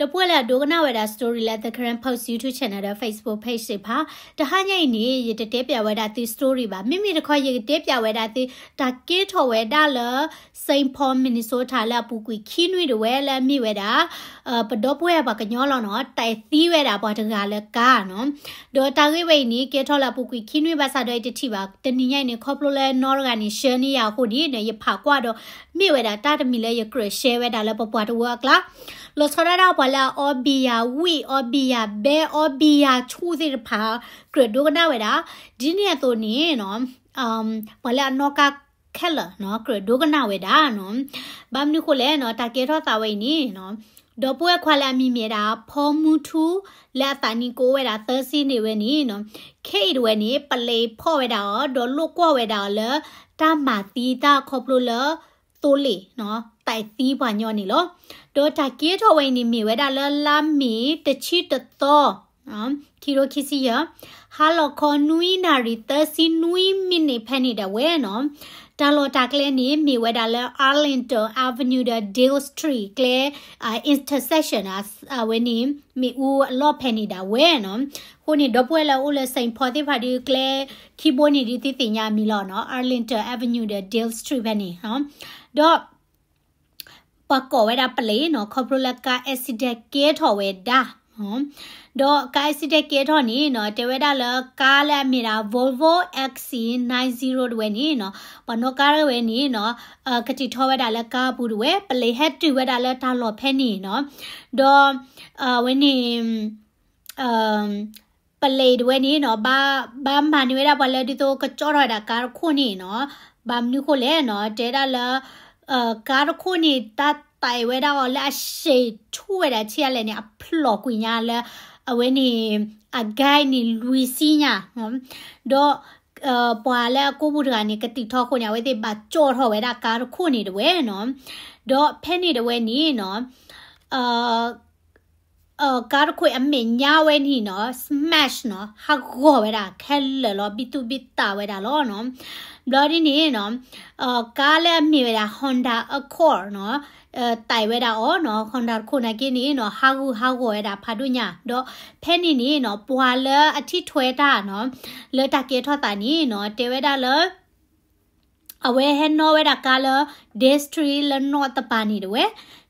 ဒီပုၢ်ဝဲၢ်လၢအဒိကနၣ်ဝဲဒၣ် story လၢ The Karen Post YouTube channel ဒီး Facebook page သ့ၣ်တဖၣ်, တဟါညါအံၤန့ၣ် ယတတဲပၠးဝဲဒၣ်သု story ဘၣ်. မ့မ့ၢ်တခီ ယကတဲပၠးဝဲဒၣ်သု တၢ်ကဲထီၣ်ဝဲဒၣ်လၢ Saint Paul Minnesota လၢအပူၤကွံာ်ခံနွံဒၣ်ဝဲ လၢအမ့ၢ်ဝဲဒၣ် ပဒီပုၢ်ဝဲၢ်ပှၤကညီလီၤနီၤ, တၢ်သံဝဲဒၣ်ပှၤတဂၤလၢကါနီၤ. ဒီးတၢ်ဂ့ၢ်ဝဲအံၤန့ၣ် ကဲထီၣ်လၢအပူၤကွံာ်ခံနွံဘၣ်ဆၣ်ဒီး ယတထံၣ်ဘၣ်. တနံၤညါအံၤန့ၣ် ခီဖျိလၢနီတဂၤန့ၣ် share န့ၢ်ယၤအဃိန့ၣ် ယဖးကွၢ်ဒီး မ့ၢ်ဝဲဒၣ်တၢ်တမံၤလၢယကြၢး share ဝဲဒၣ်လၢပပှၤတဝၢအကျါ လီၤဆီဒၣ်တၢ်ပှၤလၢအအီဘံယၤဝံၣ် အီဘံယၤဘဲ အီဘံယၤဆူၣ်သ့ၣ်တဖၣ် ကြၢးဒိကနၣ်ဝဲဒၣ်. ဒ်န့ၣ်အသိးန့ၣ်နီၤ ပှၤလၢအနီၣ်ကါခဲလၢာ်နီၤ ကြၢးဒိကနၣ်ဝဲဒၣ်နီၤ. ဘၣ်မနုၤဃိလဲၣ်နီၤ တၢ်ကဲထီၣ်သးဝဲအံၤန့ၣ်နီၤ ဒီပုၢ်ဝဲၢ်ခွါလၢအမံၤမ့ၢ်ဝဲဒၣ် ဖီမူထူ လၢအသးနံၣ်ကအိၣ်ဝဲဒၣ်သၢဆံန့ၣ်ဝဲန့ၣ်နီၤ, ခဲအံၤတဝဲန့ၣ် ပလံးဖီၣ်ဝဲဒၣ်အီၤ ဒီးလိာ်ကွီၢ်ဝဲဒၣ်အီၤလၢ တၢ်မၤသံတၢ်ခီဖျိလၢ သိလ့ၣ်နီၤ တၢ်သံပှၤညီန့ၣ်လီၤ. ဒီးတၢ်ကဲထီၣ်ဝဲအံၤန့ၣ် မ့ၢ်ဝဲဒၣ်လၢလါမ့ၤတဆံတသီ ခံကထိခံဆံယဲၢ် ဟါလီၤခီနွံနၣ်ရံၣ်သၢဆံနွံမံးနံးဖဲန့ၣ်ဒၣ်ဝဲနီၤ. တၢ်လီၢ်တၢ်ကျဲန့ၣ် မ့ၢ်ဝဲဒၣ်လၢ Arlington Avenue ဒီး Dale Street ကျဲ intersection အဝဲန့ၣ် မ့ၣ်အူအလီၢ်ဖဲန့ၣ်ဒၣ်ဝဲနီၤ. အဃိန့ၣ် ဒီပုၢ်ဝဲၢ်လၢအအိၣ်လၢ Saint Paul သ့ၣ်တဖၣ်ဒီး ကျဲခံဘိန့ၣ်ဒုးသ့ၣ်ညါအမံၤလီၤနီၤ, Arlington Avenue ဒီး Dale Street ဖဲန့ၣ် ဒီး ပှၤကိးဝဲဒၣ်ပလံးနီၤ ခီဖျိလၢကါ accident ကဲထီၣ်ဝဲဒၣ်. ဒီးကါ accident ကဲထီၣ်န့ၣ်နီၤ တဲဝဲဒၣ်လၢကါလၢအမ့ၢ်ဒၣ် Volvo X C nine zero တဝဲန့ၣ်နီၤ ပှၤနီၣ်ကါတဝဲန့ၣ်နီၤ ကတံာ်ထီဝဲဒၣ်လၢကါပူၤတဝဲ ပလံးဟဲတုၤဝဲဒၣ်လၢတၢ်လီၢ်ဖဲန့ၣ်နီၤ. ဒီး အဝဲန့ၣ် ပလံးတဝဲန့ၣ်နီၤ ဘၣ်မၤန့ၢ်ဝဲဒၣ်ပှၤလၢဒ်သိးကကၠီၣ်ထီၣ်ဝဲဒၣ်ကါတခိၣ်န့ၣ်နီၤ. ဘၣ်မနုၤဃိလဲၣ်နီၤ တဲဒၣ်လၢ ကါတခိၣ်န့ၣ် တၢ်သးဝဲဒၣ်အီၤလၢအရှဲထူဝဲဒၣ်ဆံးအါလဲၣ်န့ၣ် အဖျိးကွံာ်ညါလၢ အဝဲန့ၣ် အဂဲန့ၣ်လွံၢ်ဆံညါ ဒီး ပှၤလၢအကိာ်ပူၤတဂၤန့ၣ် ကတံာ်ထီအဃိန့ၣ် အဝဲသ့ၣ်ဘၣ်ကၠီၣ်ထီၣ်ဝဲဒၣ်ကါတခိၣ်န့ၣ်တဝဲနီၤ. ဒီးဖဲန့ၣ်တဝဲန့ၣ်နီၤ ကါတခိၣ်အမဲာ်ညါဝဲန့ၣ်နီၤ smash နီၤ ဟးဂီၤဝဲဒၣ်ခဲလၢာ်လီၤ ဘံတူၢ်ဘံတၢ်ဝဲဒၣ်လီၤနီၤ. ဘျီဒ်န့ၣ်နီၤ ကါလၢအမ့ၢ်ဝဲဒၣ် Honda Accord နီၤ တၢ်ဝဲဒၣ်အီၤနီၤ Honda တခိၣ်နာ်က့န့ၣ်နီၤ ဟးဂူာ်ဟးဂီၤဝဲဒၣ်ဖးဒိၣ်ညါ ဒီးဖဲန့ၣ်န့ၣ်နီၤ ပှၤလၢအထံၣ်ထွဲတၢ်နီၤ လၢတၢ်ကဲထီၣ်သးန့ၣ်နီၤ တဲဝဲဒၣ်လၢ အဝဲဟဲနီၣ်ဝဲဒၣ်ကါလၢ Dale Street လၢနီၣ်တပၤန့ၣ်တဝဲ,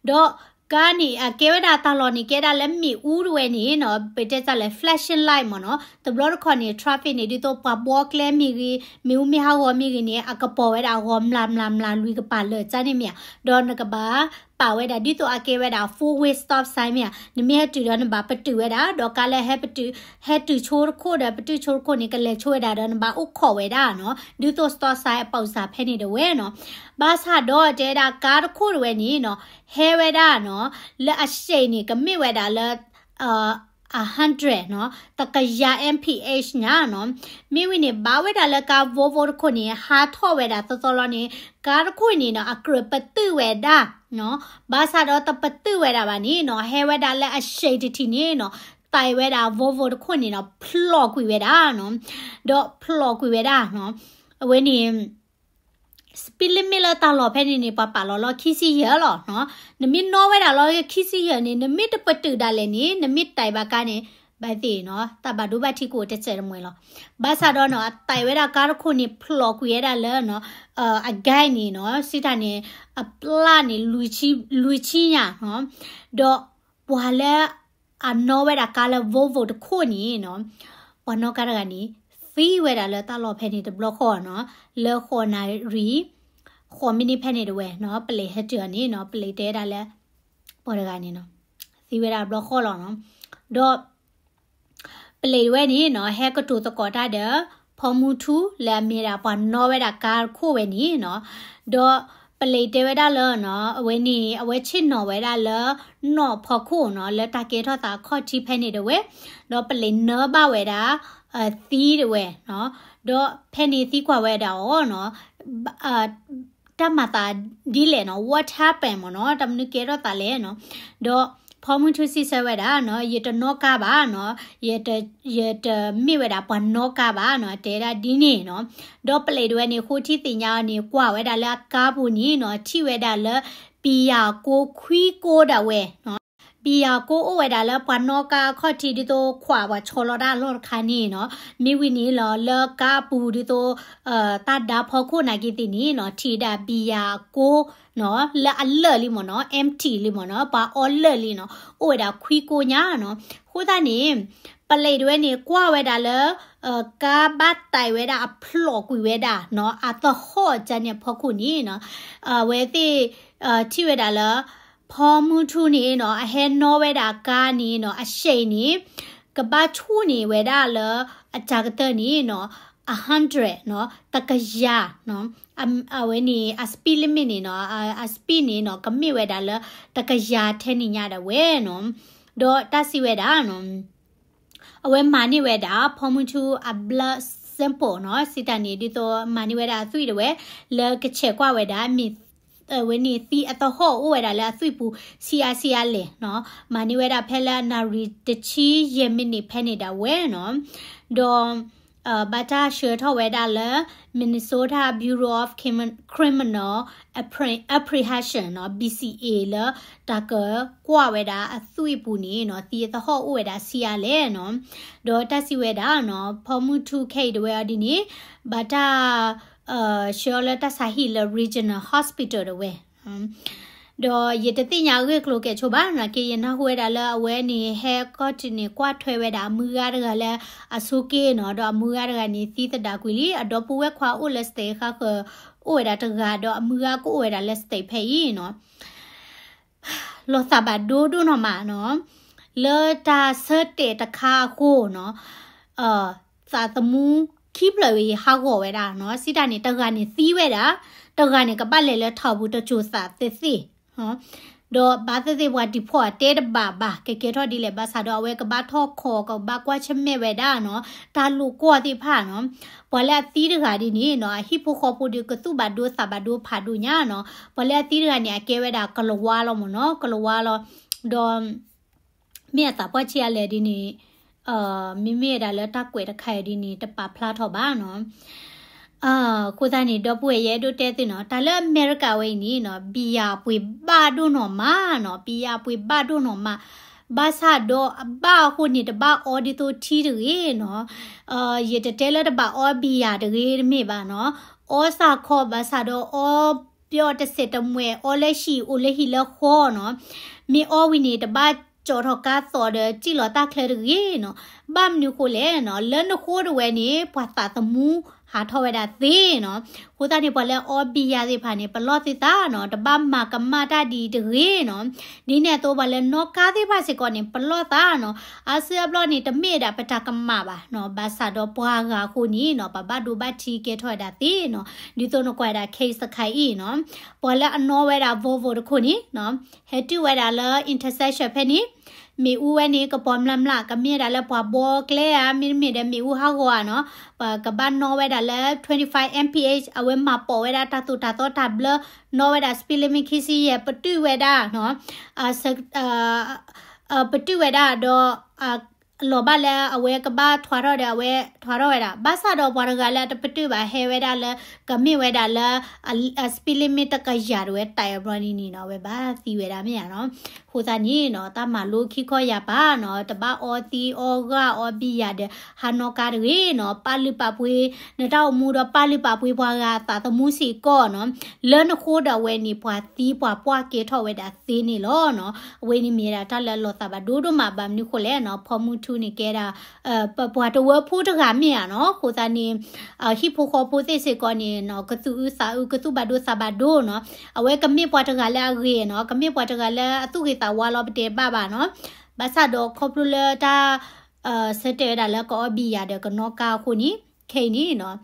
ဒီးကါန့ၣ် အကဲဝဲဒၣ်တၢ်လီၢ်န့ၣ် ကဲဒၣ်လၢမ့ၣ်အူတဝဲန့ၣ်နီၤ ပတဲတၢ်လၢ flashing light မ့ၢ်နီၤ, တဘျီတခီၣ်န့ၣ် traffic န့ၣ် ဒ်သိးပှၤဘှီကျဲမ့ၢ်ဂ့ၤ မ့ၣ်အူမ့ၢ်ဟးဂီၤမ့ၢ်ဂ့ၤန့ၣ် အကပီၤဝဲဒၣ်အဂီၤမျးမျးမျးလွံၢ်ကပၤလၢာ်န့ၣ်မ့ၢ်ဧါ, ဒီးနကဘၣ်ပာ်ဝဲဒၣ် ဒ်သိးအကဲဝဲဒၣ် four way stop sign မ့ၢ်ဧါ, နမ့ၢ်ဟဲတုၤဒီးနဘၣ်ပတုာ်ဝဲဒၣ် ဒီးကါလၢဟဲပတုာ် ဟဲတုၤဆိတခိၣ်ဒီး ပတုာ်ဆိတခိၣ်န့ၣ် ကလဲၤဆိဝဲဒၣ်ဒီး နဘၣ်အိၣ်ခိးဝဲဒၣ်နီၤ, ဒ်သိး stop sign အပာ်စၢ်ဖဲန့ၣ်တဝဲနီၤ. ဘၣ်ဆၣ်ဒီးတဲဒၣ်ကါတခိၣ်တဝဲန့ၣ်နီၤ ဟဲဝဲဒၣ်နီၤ လၢအရှဲးန့ၣ် ကမ့ၢ်ဝဲဒၣ်လၢ အ hundred နီၤ တကယၤ mph ညါနီၤ. မ့ၢ်ဝံၤန့ၣ် ဘၣ်ဝဲဒၣ်လၢကါ Volvo တခိၣ်န့ၣ် ဟးထီၣ်ဝဲဒၣ်သီသီလီၤန့ၣ် ကါတခိၣ်န့ၣ်နီၤ အကြၢးပတုာ်ဝဲဒၣ်နီၤ. ဘၣ်ဆၣ်ဒီးတပတုာ်ဝဲဒၣ်ဘၣ်န့ၣ်နီၤ ဟဲဝဲဒၣ်လၢအရှဲးတထံၣ်န့ၣ်နီၤ တၢ်ဝဲဒၣ် Volvo တခိၣ်န့ၣ်နီၤ ဖျိးကွံာ်ဝဲဒၣ်နီၤ, ဒီးဖျိးကွံာ်ဝဲဒၣ်နီၤ. အဝဲန့ၣ် speed limit လၢတၢ်လီၢ်ဖဲန့ၣ်န့ၣ် ပှၤပာ်လီၤလီၤခံဆံယဲၢ်လီၤနီၤ. နမ့ၢ်နီၣ်ဝဲဒၣ်လီၤခံဆံယဲၢ်န့ၣ် နမ့ၢ်တပတုာ်ဒၣ်လဲာ်န့ၣ် နမ့ၢ်တၢ်ဘၣ်ကါန့ၣ် ဘၣ်သ့ၣ်နီၤ တၢ်ဘၣ်ဒိဘၣ်ထံးကအိၣ်တစဲးတမှဲၤလီၤ. ဘၣ်ဆၣ်ဒီးနီၤ အတၢ်ဝဲဒၣ်ကါတခိၣ်န့ၣ် ဖျိးကွံာ်ဝဲဒၣ်လၢနီၤ အဂဲန့ၣ်နီၤ စံးတၢ်န့ၣ် အပျၢ်န့ၣ် လွံၢ်ဆံညါနီၤ. ဒီးပှၤလၢ အနီၣ်ဝဲဒၣ်ကါလၢ Volvo တခိၣ်န့ၣ်နီၤ ပှၤနီၣ်ကါတဂၤန့ၣ် သံဝဲဒၣ်လၢတၢ်လီၢ်ဖဲန့ၣ်တဘျီဃီနီၤ လၢဃိးနၣ်ရံၣ် ဃိးမံးနံးဖဲန့ၣ်တဝဲနီၤ ပလံးဟဲတုၤအီၤန့ၣ်နီၤ ပလံးတဲဒၣ်လၢ ပှၤတဂၤန့ၣ်နီၤ သံဝဲဒၣ်တဘျီဃီလီၤနီၤ. ဒီး ပလံးတဝဲန့ၣ်နီၤ ဟဲကတိၤသကိးတၢ်ဒီး ဖီမူထူလၢအမ့ၢ်ဒၣ်ပှၤနီၣ်ဝဲဒၣ်ကါတခိၣ်ဝဲန့ၣ်နီၤ. ဒီးပလံးတဲဝဲဒၣ်လၢနီၤ အဝဲန့ၣ် အဝဲဆ့ၣ်နီၤဝဲဒၣ်လၢ နီၣ်ဖီခိၣ်နီၤ လၢတၢ်ကဲထီၣ်သးအခီၣ်ထံးဖဲန့ၣ်တဝဲ, ဒီးပလံးနၢဘၣ်ဝဲဒၣ် သံတဝဲနီၤ, ဒီးဖဲန့ၣ်သံကွၢ်ဝဲဒၣ်အီၤနီၤ တၢ်မၤသးဒ်လဲၣ်နီၤ what happened မ့ၢ်နီၤ တၢ်မနုၤကဲထီၣ်သးလဲၣ်နီၤ. ဒီးဖီမုၢ်ထူစံးဆၢဝဲဒၣ်နီၤ ယတနီၣ်ကါဘၣ်နီၤ ယတ ယတမ့ၢ်ဝဲဒၣ်ပှၤနီၣ်ကါဘၣ်နီၤ တဲဒၣ်ဒ်န့ၣ်နီၤ. ဒီးပလံးတဝဲန့ၣ် ဃိထံသ့ၣ်ညါအီၤန့ၣ် ကွၢ်ဝဲဒၣ်လၢအကါပူၤန့ၣ်နီၤ ထံၣ်ဝဲဒၣ်လၢ ပံၤယၢ်ကိခွံကိဒၣ်ဝဲနီၤ. ဘံယၤကိအိၣ်ဝဲဒၣ်လၢပှၤနီၣ်ကါအခီၣ်ထံးဒ်သိးခွးပှၤဆီလီၤတၢ်အလီၢ်တခါန့ၣ်နီၤ, မ့ၢ်ဝံၤန့ၣ်လီၤ လၢကါအပူၤဒ်သိး တၢ်ဒါဖီခိၣ်နာ်က့သ့ၣ်န့ၣ်နီၤ ထံၣ်ဒၣ်ဘံယၤကိနီၤ လၢအလၢာ်လံမ့ၢ်နီၤ empty လံမ့ၢ်နီၤ ပှၤအီလၢာ်လံနီၤ အိၣ်ဝဲဒၣ်ခွံကိညါနီၤ. အဃိသတးန့ၣ် ပလံးတဝဲန့ၣ် ကွၢ်ဝဲဒၣ်လၢ ကါဘၣ်တဲာ်ဝဲဒၣ်အဖျိးကွံာ်ဝဲဒၣ်နီၤ အသဟီၣ်ကန့ၣ်အဖီခိၣ်န့ၣ်နီၤ အဝဲသ့ၣ် ထံၣ်ဝဲဒၣ်လၢ ဖီမုၢ်ထူန့ၣ်နီၤ အဟဲနီၣ်ဝဲဒၣ်ကါန့ၣ်နီၤ အရှည်န့ၣ် ကဘၣ်ဆူၣ်န့ၢ်ဝဲဒၣ်လၢ အတၢ်ကတၢၢ်န့ၣ်နီၤ a hundred နီၤ တကယၤနီၤ အဝဲန့ၣ် အ speed limit န့ၣ်နီၤ အ speed န့ၣ်နီၤ ကမ့ၢ်ဝဲဒၣ်လၢ တကယၤထဲန့ၣ်ညါဒၣ်ဝဲနီၤ. ဒီးတၢ်စံးဝဲဒၣ်နီၤ အဝဲမၤန့ၢ်ဝဲဒၣ် ဖီမုၢ်ထူအ blood sample နီၤ စံးတၢ်န့ၣ် ဒ်သိးမၤန့ၢ်ဝဲဒၣ်အသွံၣ်တဝဲ လၢကဆဲးကွၢ်ဝဲဒၣ် မ့ၢ် ဝဲန့ၣ်သံအသဟီၣ်အိၣ်ဝဲဒၣ်လၢအသွံၣ်ပူၤ ဆံးအါဆံးအါလဲၣ်နီၤ မၤန့ၢ်ဝဲဒၣ်ဖဲလၢအနၣ်ရံၣ်တဆံယဲၢ်မံးနံးဖဲန့ၣ်ဒၣ်ဝဲနီၤ. ဒီး ဘၣ်တၢ်ဆှၢထီၣ်ဝဲဒၣ်လၢ Minnesota Bureau of Criminal Apprehension နီၤ B C A လၢတၢ်ကကွၢ်ဝဲဒၣ်အသွံၣ်အပူၤန့ၣ်နီၤ သံအသဟီၣ်အိၣ်ဝဲဒၣ်ဆံးအါလဲၣ်နီၤ. ဒီးတၢ်စံးဝဲဒၣ်နီၤ ဖီမုၢ်ထူခဲအံၤတဝဲအီၤဒ်န့ၣ် ဘၣ်တၢ် ဆှၢအီၤလၢတၢ်ဆါဟံၣ်လၢ Regional Hospital တဝဲ ဒီးယတသ့ၣ်ညါအဂ့ၢ်အကျိၤကဲဆိဘၣ် နာ်က့ယနၢ်ဟူဝဲဒၣ်လၢအဝဲန့ၣ် ဟဲကီၢ်ထံးန့ၣ် ကွၢ်ထွဲဝဲဒၣ်အမုၢ်ဂၤတဂၤလၢအဆိးက့နီၤ ဒီးအမုၢ်ဂၤတဂၤန့ၣ် သံသဒၣ်ကွံာ်လံ အဒီပုၢ်ဝဲၢ်ခွါအိၣ်လၢ state ဃါဃၢၤ အိၣ်ဝဲဒၣ်တဂၤ ဒီးအမုၢ်ဂၤကအိၣ်ဝဲဒၣ်လၢ state ဖဲအံၤနီၤ လီၤသးဘၣ်ဒိဒိၣ်နီၢ်မးနီၤ လၢတၢ်ဆၢတဲာ်တခါအဃိနီၤ သးသမူခံဖျၢၣ်ဝဲအံၤဟးဂီၤဝဲဒၣ်နီၤ စံးတၢ်န့ၣ် တဂၤန့ၣ်သံဝဲဒၣ် တဂၤန့ၣ်ကဘၣ်လဲၤလၢထးပူၤတစိၤသးသ့သ့ ဒီးဘၣ်သ့ၣ်သ့ၣ်ပှၤတံၤဖီၣ်အတဲတဘၣ်ဘၣ် ကကဲထီၣ်ဒ်လဲၣ် ဘၣ်ဆၣ်ဒီးအဝဲကဘၣ်ထီၣ်ခီ ကဘၣ်ကွၢ်ဆၢၣ်မဲာ်ဝဲဒၣ်နီၤ တၢ်လိာ်ကွီၢ်သ့ၣ်တဖၣ်နီၤ ပှၤလၢအသံတဂၤဒ်န့ၣ်နီၤ အဟံၣ်ဖိဃီဖိဒီးကသူၣ်ဘၣ်ဒိသးဘၣ်ဒိဖးဒိၣ်ညါနီၤ ပှၤလၢအသံတဂၤန့ၣ် အကဲဝဲဒၣ်ကလၤဝါလီၤမ့ၢ်နီၤ ကလၤဝါလီၤ ဒီး မ့ၢ်အသးပှၢ်ဆံးအါလဲၣ်ဒ်န့ၣ် မ့မ့ၢ်ဝဲဒၣ်လၢတၢ်ကွဲးတခါအံၤဒ်န့ၣ် တပာ်ဖျါထီၣ်ဘၣ်နီၤ အဃိသတးန့ၣ် ဒီပုၢ်ဝဲၢ်ယအဲၣ်ဒိးတဲသုနီၤ တၢ်လၢအမဲရကၤဝဲအံၤန့ၣ်နီၤ ဘံယၤပှ့ၤဘၣ်ဒိၣ်နီၢ်မးနီၤ ဘံယၤပှ့ၤဘၣ်ဒိၣ်နီၢ်မး ဘၣ်ဆၣ်ဒီးအဘၣ်အဃိန့ၣ် တဘၣ်အီဒ်သိးထံတဂ့ၤနီၤ ယတတဲလၢတဘၣ်အီဘံယၤတဂ့ၤတမ့ၢ်ဘၣ်နီၤ အီစၢ်ခီဘၣ်ဆၣ်ဒီးအီပျီတစဲးတမှဲး အီလၢဟံၣ်အိၣ်လၢဟံၣ်လၢဃီနီၤ မ့ၢ်အီဝံၤန့ၣ် တဘၣ်ကၠီထီၣ်ကါသီၣ်ဒီးစံၣ်လီၤတၢ်ချၢတဂ့ၤနီၤ ဘၣ်မနုၤဃိလဲၣ်နီၤ လၢနဃိတဝဲန့ၣ် ပှၤသးသမူဟးထီၣ်ဝဲဒၣ်သ့နီၤ အဃိသတးန့ၣ် ပှၤလၢအီဘံယၤသ့ၣ်တဖၣ်န့ၣ် ပလီၢ်သုသးနီၤ တဘၣ်မၤကမၣ်တၢ်ဒ်အံၤတဂ့ၤနီၤ ဒ်န့ၣ်အသိးပှၤလၢနီၣ်ကါသ့ၣ်တဖၣ်စ့ၢ်ကီးန့ၣ် ပလီၢ်သးနီၤ အါစုအါဘျီန့ၣ် တမ့ၢ်ဒၣ်ပတၢ်ကမၣ်ဘၣ်နီၤ ဘၣ်ဆၣ်ဒီးပှၤဂၤအဃိန့ၣ်နီၤ ပဘၣ်ဒိဘၣ်ထံးကဲထီၣ်ဝဲဒၣ်သ့နီၤ ဒ်သိးနကွၢ်ဒၣ် case တခါအံၤနီၤ ပှၤလၢအနီၣ်ဝဲဒၣ် Volvo တခိၣ်န့ၣ်နီၤ ဟဲတုၤဝဲဒၣ်လၢ intersection ဖဲန့ၣ် မ့ၣ်အူဝဲန့ၣ် ကပီၤမျၢ်မျၢ် ကမ့ၢ်ဒၣ်လၢပှၤဘီကျဲဧါ မ့တမ့ၢ်ဒီးမ့ၣ်အူဟးဂီၤဧါနီၤ ပကဘၣ်နီၣ်ဝဲဒၣ်လၢ twenty-five mph အဝဲမၤပိာ်ဝဲဒၣ်တၢ်သိၣ်တၢ်သီတၢ်ဘျၢ နီၣ်ဝဲဒၣ် speed limit ခံဆံယဲၢ် ပတုာ်ဝဲဒၣ်နီၤ ပတုာ်ဝဲဒၣ်ဒီး လီၤဘၣ်လၢအဝဲကဘၣ်ထွါထီၣ်ဒီးအဝဲထွါထီၣ်ဝဲဒၣ် ဘၣ်ဆၣ်ဒီးပှၤတဂၤလၢအတပတုာ်ဘၣ်ဟဲဝဲဒၣ်လၢ ကမ့ၢ်ဝဲဒၣ်လၢ speed limit တကယၤတဝဲ တဲာ်အဘျီန့ၣ်နီၤ အဝဲဘၣ်သံဝဲဒၣ်မ့ၢ်ဧါနီၤ အဃိသတးန့ၣ်နီၤ တၢ်မၤလိခံခီယၤပာ်နီၤ တဘၣ်အီသံအီဂၢ်အီဘံယၤဒီး ဟးနီၣ်ကါတဂ့ၤနီၤ ပာ်လုၢ်ပာ်ပှ့ၤ နတၢ်အိၣ်မူဒီးပာ်လုၢ်ပာ်ပှ့ၤပှၤဂၤအသးသမူစ့ၢ်ကီးနီၤ လၢနဃိဒီးအဝဲန့ၣ် ပှၤသံပှၤပှၢ်ကဲထီၣ်ဝဲဒၣ်သ့န့ၣ်လီၤနီၤ အဝဲန့ၣ်မ့ၢ်ဒၣ်တၢ်လၢလီၤသးဘၣ်ဒိဒိၣ်မး ဘၣ်မနုၤဃိလဲၣ်နီၤ ဖီမုၢ်ထူန့ၣ်ကဲဒၣ် ပပှၤတဝၢဖိတဂၤမ့ၢ်ဧါနီၤ အဃိသတးန့ၣ် ဟံၣ်ဖိဃီဖိသ့ၣ်စ့ၢ်ကီးန့ၣ်နီၤ ကသူၣ်အုးသးအုး ကသူၣ်ဘၣ်ဒိသးဘၣ်ဒိနီၤ အဝဲကမ့ၢ်ပှၤတဂၤလၢအဂ့ၤနီၤ ကမ့ၢ်ပှၤတဂၤလၢအသူၣ်ဂ့ၤသးဝါလီၤ ပတဲဘၣ်ဘၣ်နီၤ ဘၣ်ဆၣ်ဒီးခီဖျိလၢတၢ် ဆၢတဲာ်ဝဲဒၣ်လၢကအီဘံယၤဒီးကနီၣ်ကါအဃိန့ၣ် ခဲအံၤန့ၣ်နီၤ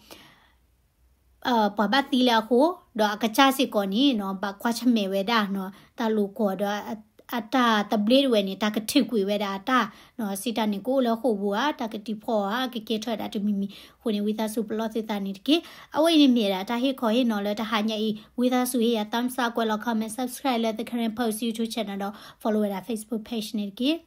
ပှၤဘၣ်သံလၢအဃိ ဒီးအကစၢ်စ့ၢ်ကီးန့ၣ်နီၤ ဘၣ်ကွၢ်ဆၢၣ်မဲာ်ဝဲဒၣ်နီၤ တၢ်လိာ်ကွီၢ်ဒီး အတၢ်သဘျ့တဝဲန့ၣ် တၢ်ကထုးကွံာ်ဝဲဒၣ်အတၢ်နီၤ စံးတၢ်န့ၣ် ကအိၣ်လၢဃိာ်ပူၤဧါ တၢ်ကတံၤဖီၣ်ဧါ ကကဲထီၣ်ဝဲဒၣ်တမံၤမံၤ အဃိန့ၣ် ဝံသးစူၤပလီၢ်သုသးန့ၣ်တက့ၢ်. အဝဲအံၤန့ၣ်မ့ၢ်ဒၣ်တၢ်ဟ့ၣ်ခီဟ့ၣ်နီၤလၢတဟါညါအံၤ ဝံသးစူၤဟ့ၣ်ယၤ thumbs up ကွဲးလီၤ comment subscribe လၢ The Karen Post YouTube channel ဒီး follow ဝဲဒၣ် Facebook page န့ၣ်တက့ၢ်.